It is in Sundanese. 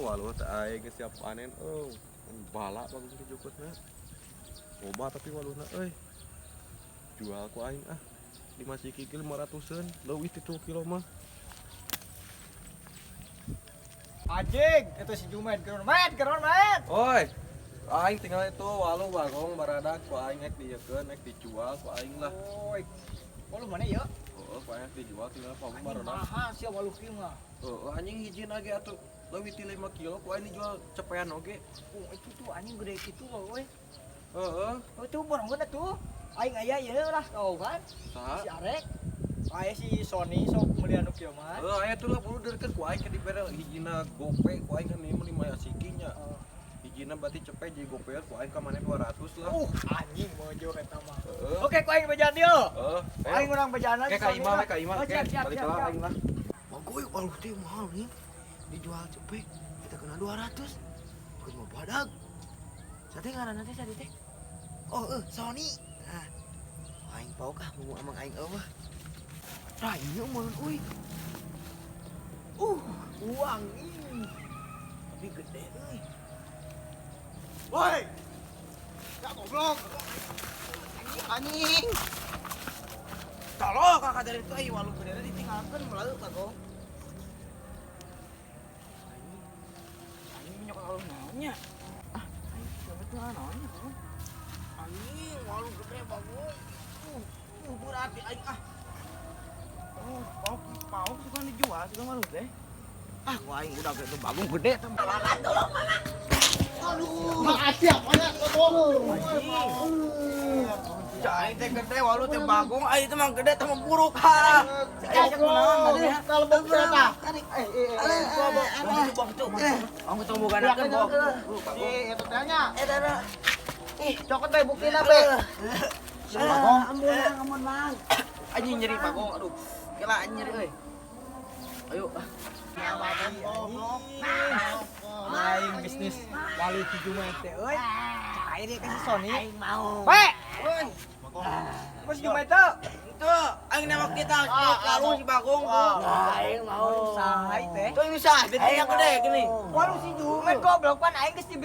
Waluh teh aing geus siap panen euy. Bala bagus di jukutna. Loba tapi waluhna euy. Jual ku aing ah. 5 siki ge 500-eun, leuwih ti 3 kilo mah. Anjing, itu si Jumed, geron met, geron met. Oi. Aing tinggal itu waluh bagong baradak ku aing ek dieukeun, ek dijual ku aing lah. Oi. Waluh mana ya? Heeh, ku aing ek dijual tinggal bagong Anjing baradak. mahal sih waluh kieu mah. Heeh, anjing hijina ge atuh leuwih ti 5 kilo ku aing dijual cepean oge. Oh, itu tuh anjing gede gitu loh, woi. Heeh. Oh, itu borongkeun atuh. Aing aya ieu lah kau kan. Saha? Si Arek. Aya si Sony sok meuli anu kieu mah. Heeh, aya tuh lah bluderkeun ku aing ke dibere hijina gope ku aing kan ieu mah 5 sikinya. Hijina berarti cepet jadi gope ku aing ka maneh 200 lah. Anjing mojo eta mah. Heeh. Oke, ku aing bejaan dieu. Heeh. Aing urang bejaan Oke, lagi. ka imah we, ka imah. Oh, Oke, siap, siap, balik siap, lah siap. aing lah. Bagoy waluh teh mahal nih. Dijual cepet kita kena 200. Keur mah badag. Sate ngaranna teh sate teh. Oh, Sony. Nah. Aing pauk ah mumu amang aing eueuh. Tah ieu meureun euy. Uang ih. Tapi gede euy. Woi. Ya goblok. Anjing. Tolong kakak dari itu euy waluh gede ditinggalkeun melalui kagong. Anjing. Anjing minyak waluh naonnya? Ah, aing siapa tuh naonnya? Anjing, waluh gede bagong. Berat di aing ah. Oh, pauk pauk suka dijual suka waluh teh. Ah, gua aing udah gede bagong gede teh. Tolong, mama. Aduh. Makasih apanya goblok. Cai aing teh gede waluh teh bagong, aing teh mah gede teh mah buruk ha. Cai aing kunaon tadi? Kalau bukti eta. Aku tong boganakeun bok. Si eta teh nya. Eta eta. Ih, cokot bae buktina be. Bagong. Ampun, ampun, Bang. Anjing nyeri bagong, aduh. Kela anjing nyeri euy. Ayo. Aing bisnis waluh si Jumed teh euy. Cai dia ka si Sony. Aing mau. We. Apa si Jumed teh? Itu aing nembak kita lalu si Bagong tuh. Aing mau. Saha teh? Tuh ini sah, gede yang gede gini. Waluh si Jumed goblok pan aing geus di